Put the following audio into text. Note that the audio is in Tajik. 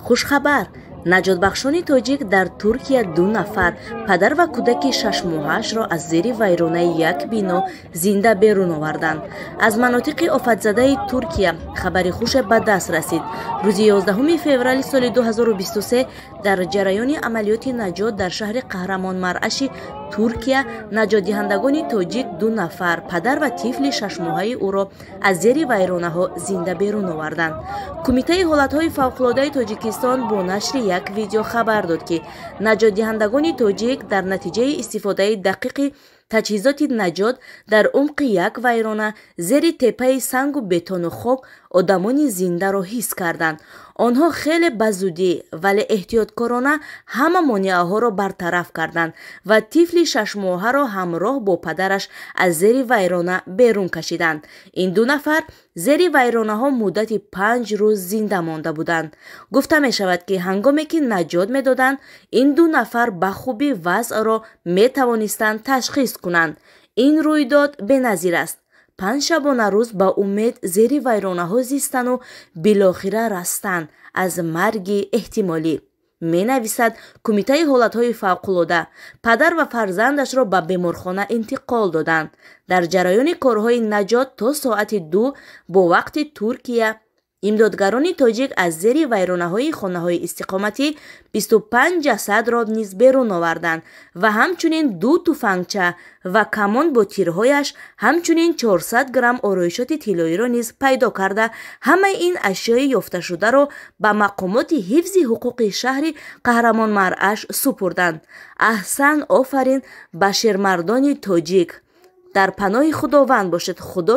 Хушхабар: наҷотбахшони тоҷик дар Туркия ду нафар, падар ва кӯдаки шашмоҳаашро аз зери вайронаи як бино зинда берун оварданд. Аз манотиқи офатзадаи Туркия хабари хуше ба даст расид. Рӯзи 11 феврали соли 2023 дар ҷараёни амалиёти наҷот дар шаҳри Қаҳрамонмараши Туркия наҷотдиҳандагони тоҷик ду нафар, падар ва тифли шашмоҳаи ӯро аз зери вайронаҳо зинда берун оварданд. Кумитаи ҳолатҳои фавқулодаи Тоҷикистон бо нашри як видео хабар дод, ки наҷотдиҳандагони тоҷик дар натиҷаи истифодаи дақиқи таҷҳизоти наҷот дар умқи як вайрона зери теппаи сангу бетону хок одамони зиндаро ҳис карданд. Онҳо хеле ба зудӣ, вале эҳтиёткорона ҳама монеаҳоро бартараф карданд ва тифли шашмоҳаро ҳамроҳ бо падараш аз зери вайрона берун кашиданд. Ин ду нафар зери вайронаҳо муддати 5 рӯз зинда монда буданд. Гуфта мешавад, ки ҳангоме ки наҷот медоданд, ин ду нафар ба хубӣ вазъро метавонистанд ташхис кунанд. Ин рӯйдод беназир аст. 5 шабонарӯз ба умед зери вайронаҳо зистану билохира растан аз марги эҳтимолӣ, менависад Кумитаи ҳолатҳои фавқулода. Падар ва фарзандашро ба беморхона интиқол доданд. Дар ҷараёни корҳои наҷот то соати 2 бо вақти Туркия имдодгарони тоҷик аз зери вайронаҳои хонаҳои истиқоматӣ 25 ҷасадро низ берун оварданд ва ҳамчунин ду туфангча ва камон бо тирҳояш, ҳамчунин 400 грамм ороишоти тиллоиро низ пайдо карда, ҳамаи ин ашёи ёфташударо ба мақомоти ҳифзи ҳуқуқи шаҳри Қаҳрамонмараш супурданд. Аҳсан, офарин ба шермардони тоҷик! Дар паноҳи Худованд бошед. Худо